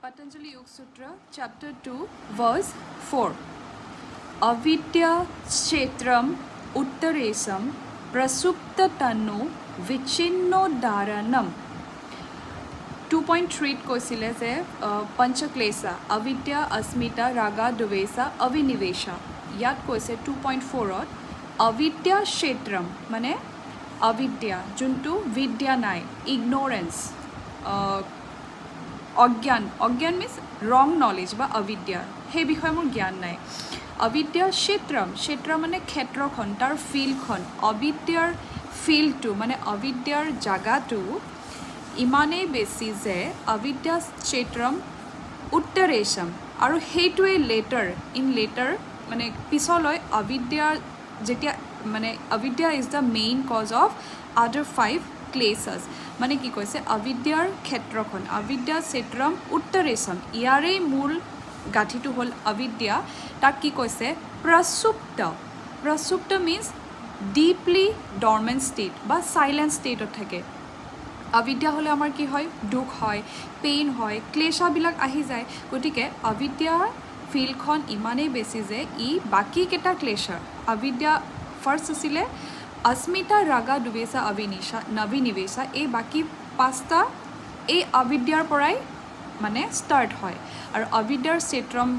Patanjali Yoga Sutra, chapter 2, verse 4. Avidya kshetram uttaresam prasupta tanu vichinnodaranam. 2.3ত কৈছিলে যে পঞ্চক্লেশা, অবিদ্যা, অস্মিতা, ৰাগা, দ্বেষা, অভিনিৱেশা। ইয়াত কৈছে 2.4ত অবিদ্যা ক্ষেত্ৰম, মানে অবিদ্যা, যোনটো বিদ্যা নাই, ইগন'ৰেঞ্চ, অজ্ঞান। অজ্ঞান মিনছ ৰং নলেজ বা অবিদ্যা, সেই বিষয়ে মোৰ জ্ঞান নাই। অবিদ্যা ক্ষেত্ৰম, ক্ষেত্ৰ মানে ক্ষেত্ৰখন, তাৰ ফিল্ডখন। অবিদ্যাৰ ফিল্ডটো, মানে অবিদ্যাৰ জাগাটো ইমানেই বেছি যে অবিদ্যা ক্ষেত্ৰম উত্তৰেশম, আৰু সেইটোৱে লেটাৰ ইন লেটাৰ, মানে পিছলৈ অবিদ্যাৰ যেতিয়া, মানে অবিদ্যা is the main cause of other five kleshas। মানে কি কৈছে? অবিদ্যাৰ ক্ষেত্ৰখন, অবিদ্যা ক্ষেত্ৰম উত্তৰেশম, ইয়াৰেই মূল গাঁঠিটো হ'ল অবিদ্যা। তাক কি কৈছে? প্ৰসুপ্ত। প্ৰসুপ্ত মিনছ ডিপলি ডৰমেণ্ট ষ্টেট বা চাইলেণ্ট ষ্টেটত থাকে। অবিদ্যা হ'লে আমাৰ কি হয়? দুখ হয়, পেইন হয়, ক্লেশাবিলাক আহি যায়। গতিকে অবিদ্যা ফিল্ডখন ইমানেই বেছি যে ই বাকীকেইটা ক্লেশাৰ, অবিদ্যা ফাৰ্ষ্ট আছিলে, অস্মিতা, ৰাগা, দ্বেষা, অবিনিশা, নবিনিৱেশা, এই বাকী পাঁচটা এই অবিদ্যাৰ পৰাই মানে ষ্টাৰ্ট হয়। আৰু অবিদ্যাৰ ক্ষেত্ৰম,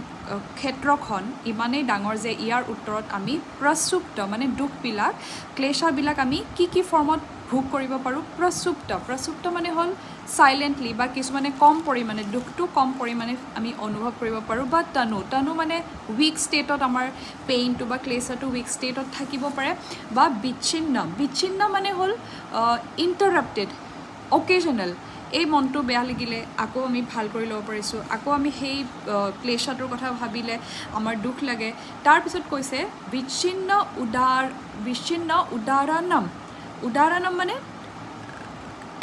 ক্ষেত্ৰখন ইমানেই ডাঙৰ যে ইয়াৰ উত্তৰত আমি প্ৰসুপ্ত, মানে দুখবিলাক, ক্লেশাবিলাক আমি কি কি ফৰ্মত ভোগ কৰিব পাৰোঁ? প্ৰসুপ্ত। প্ৰসুপ্ত মানে হ'ল চাইলেণ্টলি বা কিছুমানে কম পৰিমাণে, দুখটো কম পৰিমাণে আমি অনুভৱ কৰিব পাৰোঁ, বা তনু। তনু মানে উইক ষ্টেটত, আমাৰ পেইনটো বা ক্লেশাটো উইক ষ্টেটত থাকিব পাৰে, বা বিচ্ছিন্ন। বিচ্ছিন্ন মানে হ'ল ইণ্টাৰাপ্টেড, অকেজনেল। এই মনটো বেয়া লাগিলে আকৌ আমি ভাল কৰি ল'ব পাৰিছোঁ, আকৌ আমি সেই ক্লেশাটোৰ কথা ভাবিলে আমাৰ দুখ লাগে। তাৰপিছত কৈছে বিচ্ছিন্ন উদাৰ, বিচ্ছিন্ন উদাৰণম। উদাৰণম মানে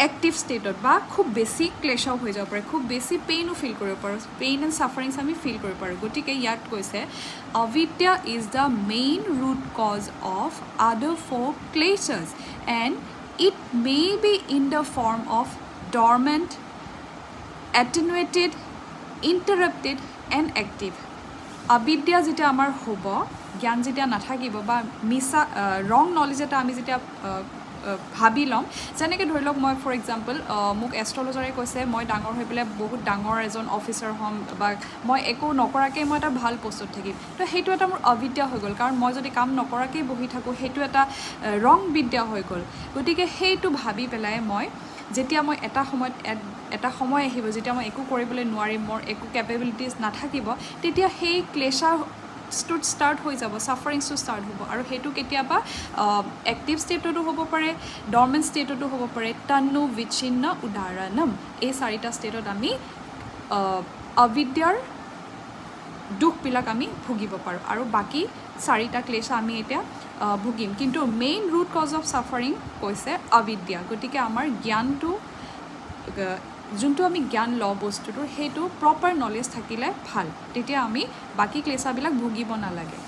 এক্টিভ ষ্টেটত বা খুব বেছি ক্লেশাও হৈ যাব পাৰে, খুব বেছি পেইনো ফিল কৰিব পাৰোঁ, পেইন এণ্ড ছাফাৰিংছ আমি ফিল কৰিব পাৰোঁ। গতিকে ইয়াত কৈছে অবিদ্যা is the main root cause of other four kleshas and it may be in the form of dormant, attenuated, interrupted and active। অবিদ্যা যেতিয়া আমাৰ হ'ব, জ্ঞান যেতিয়া নাথাকিব বা মিছা ৰং নলেজ এটা আমি যেতিয়া ভাবি ল'ম, যেনেকৈ ধৰি লওক মই ফৰ এক্সাম্পল মোক এষ্ট্ৰলজাৰে কৈছে মই ডাঙৰ হৈ পেলাই বহুত ডাঙৰ এজন অফিচাৰ হ'ম বা মই একো নকৰাকেই মই এটা ভাল পষ্টত থাকিম, তো সেইটো এটা মোৰ অবিদ্যা হৈ গ'ল। কাৰণ মই যদি কাম নকৰাকেই বহি থাকোঁ, সেইটো এটা ৰং বিদ্যা হৈ গ'ল। গতিকে সেইটো ভাবি পেলাই মই যেতিয়া মই এটা সময়ত, এটা সময় আহিব যেতিয়া মই একো কৰিবলৈ নোৱাৰিম, মোৰ একো কেপেবিলিটিজ নাথাকিব, তেতিয়া সেই ক্লেশাটোত ষ্টাৰ্ট হৈ যাব, ছাফাৰিংছটো ষ্টাৰ্ট হ'ব। আৰু সেইটো কেতিয়াবা এক্টিভ ষ্টেটতো হ'ব পাৰে, ডৰমেণ্ট ষ্টেটতো হ'ব পাৰে। তন্নু, বিচ্ছিন্ন, উদাহৰণম, এই চাৰিটা ষ্টেটত আমি অবিদ্যাৰ দুখবিলাক আমি ভুগিব পাৰোঁ আৰু বাকী চাৰিটা ক্লেশা আমি এতিয়া ভুগিম। কিন্তু main root cause of suffering কৈছে অবিদ্যা। গতিকে আমাৰ জ্ঞানটো, যোনটো আমি জ্ঞান লওঁ বস্তুটোৰ, সেইটো প্ৰপাৰ নলেজ থাকিলে ভাল, তেতিয়া আমি বাকী ক্লেশাবিলাক ভুগিব নালাগে।